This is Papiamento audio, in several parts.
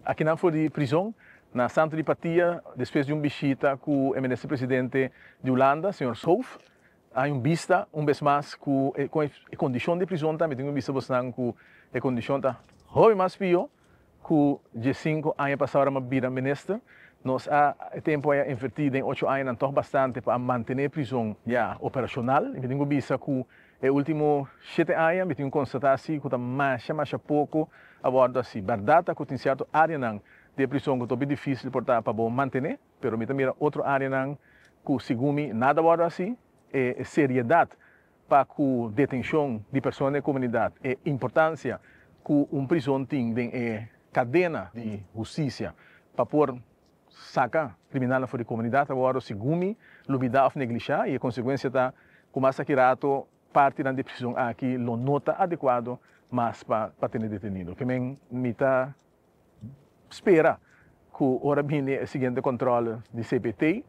Akinan for di prizon na Santo di Patia, despues di un bishita ku e minister presidente di Hulanda, señor Schoof, a un bista un bes mas ku e kondishon di prizon ta. Mi tin ku bisa bosnan ku e kondishon ta hopi mas pió ku 15 aña pasá ora mi a bira minister. Nos a e tempu ei a invertí den 8 añanan tòg bastante pa mantené prizon ya operashonal. I mi tin ku bisa ku e último 7 aña mi tin ku konstatá si ku ta masha masha poko a wòrdu hasi. Bèrdat ta ku tin sierto áreanan di e prizon ku ta hopi difísil por ta pa bo mantené, pero mi ta mira otro áreanan ku segun mi nada a wòrdu hasi. E seriedat pa ku detenshon di persona den e komunidat, e importansia ku un prizon tin den e kadena di hustisia pa por saka kriminalnan for di komunidat a wòrdu segun mi lubidá òf neglishá, i e konsekuensia ta ku mas aki rato partinan di e prizon aki lo no ta adekuado mas pa tene detenido. Ke men mi ta spera ku ora bini e siguiente kòntròl di CPT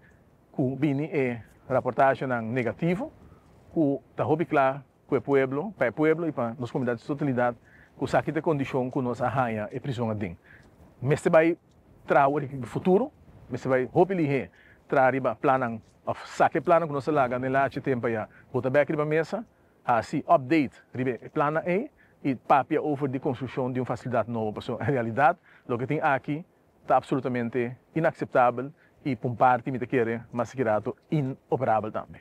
ku bini e raportashenan negativo ku ta hopi kla ku e pueblo, pa e pueblo i pa nos komunidat di totalidat ku sa ki ta e kondishon ku nos a haña e prizon aden. Mester bai traha riba futuro, mester bai hopi lihé traha riba plannan òf saka e plannan ku nos a laga den lachi tempu ayá bota bèk riba mesa. Hasi update riba e plannan ei i papia over di konstrukshon di un fasilidat nobo, pasobra en realidat loke tin aki ta absolutamente inakseptabel i pa un parti mi ta kere mas ki rato inoperabel tambe.